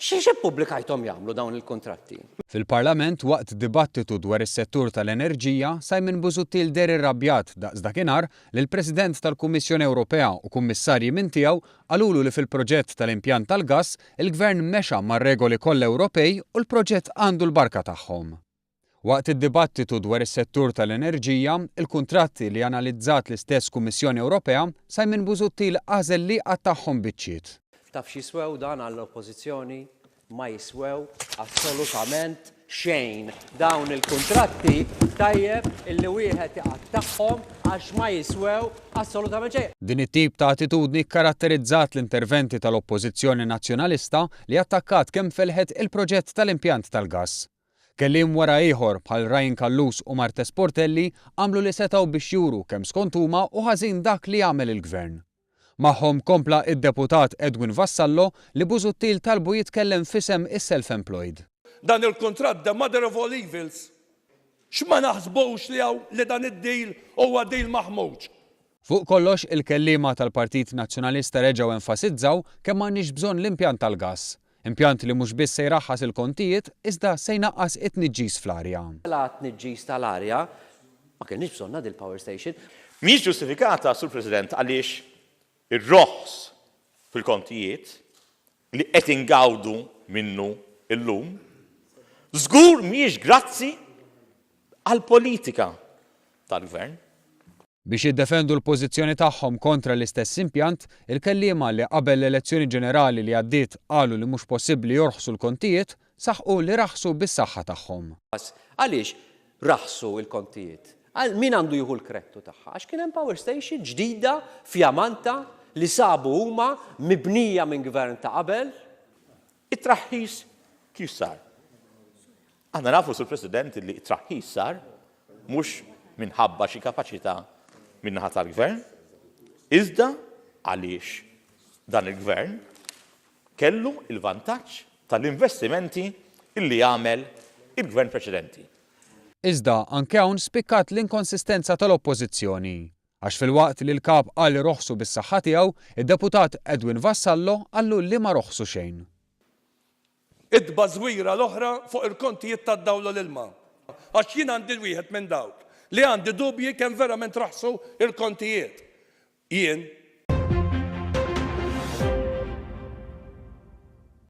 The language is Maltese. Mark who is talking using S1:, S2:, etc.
S1: Xi ppubblikajthom jagħmlu dawn il-kuntratti?
S2: Fil-Parlament waqt dibattitu dwar is-settur tal-enerġija, Simon Busuttil deher irrabjat daqs dakinhar li l-President tal-Kummissjoni Ewropea u kummissarji minn tiegħu qalulu li fil-proġett tal-impjant tal-gass il-Gvern mexa mar-regoli kollha Ewropej u l-proġett għandu l-barka tagħhom. Waqt id-dibattitu dwar is-settur tal-enerġija, il-kuntratti li analizzat l-istess Kummissjoni Ewropea, Simon Busuttil għażel li jqattagħhom biċċiet.
S1: Taf x'jiswew dan għall-Oppożizzjoni? Ma jiswew assolutament xejn. Dawn il-kuntratti tajjeb illi wieħed iqattagħhom għax ma jiswew assolutament xejn.
S2: Din it-tip ta' attitudni kkaratterizzat l-interventi tal-Oppożizzjoni Nazzjonalista li attakkat kemm felħet il-proġett tal-impjant tal-gass. Kelliem wara ieħor, bħal Ryan Callus u Marthese Portelli, għamlu li setgħu biex juru kemm skont huma hu ħażin dak li għamel il-Gvern. Magħhom kompla id-Deputat Edwin Vassallo li Busuttil talbu jitkellem f'isem is-self-employed.
S3: Dan il-kuntratt the mother of all evils. X'ma naħsbux li hawn li dan id-deal huwa deal maħmuġ.
S2: Fuq kollox, il-kelliema tal-Partit Nazzjonalista reġgħu enfasizzaw kemm m'għandniex bżonn l-impjant tal-gass. Impjant li mhux biss se jraħħas il-kontijiet, iżda se jnaqqas it-tniġġis fl-arja.
S1: La tniġġis tal-arja, ma kellniex bżonnha dil-power station.
S4: Mhijiex ġustifikata, Sur President, għaliex ir-roħs fil-kontijiet li qed ingawdu minnu llum, żgur mhijiex grazzi għall-politika tal-Gvern.
S2: Biex jiddefendu l-pożizzjoni tagħhom kontra l-istess impjant, il-kelliema li qabel l-elezzjoni ġenerali li għaddiet qalu li mhux possibbli jorħsu l-kontijiet, saħqu li raħsu bis-saħħa tagħhom.
S1: Għaliex raħsu l-kontijiet? Għal min għandu jieħu l-krettu tagħha? Għax kien hemm power station ġdida fjamanta li sabu huma mibnija minn gvern ta' qabel.
S4: It-traħħis kif sar? Aħna nafu, Sur President, li t-traħħis sar mhux minħabba xi kapaċità min-naħa tal-Gvern, iżda għaliex dan il-Gvern kellu l-vantaġġ tal-investimenti li għamel il-Gvern preċedenti.
S2: Iżda anke hawn spikkat l-inkonsistenza tal-Oppożizzjoni. Għax filwaqt li l-Kap qal li roħsu bis-saħħa tiegħu, id-Deputat Edwin Vassallo qallu li ma roħsu xejn.
S3: It-tbażwira l-oħra fuq il-kontijiet tad-dawl u l-ilma. Għax jien għandi wieħed minn dawk li għandi dubji kemm verament raħsu l-kontijiet. Jien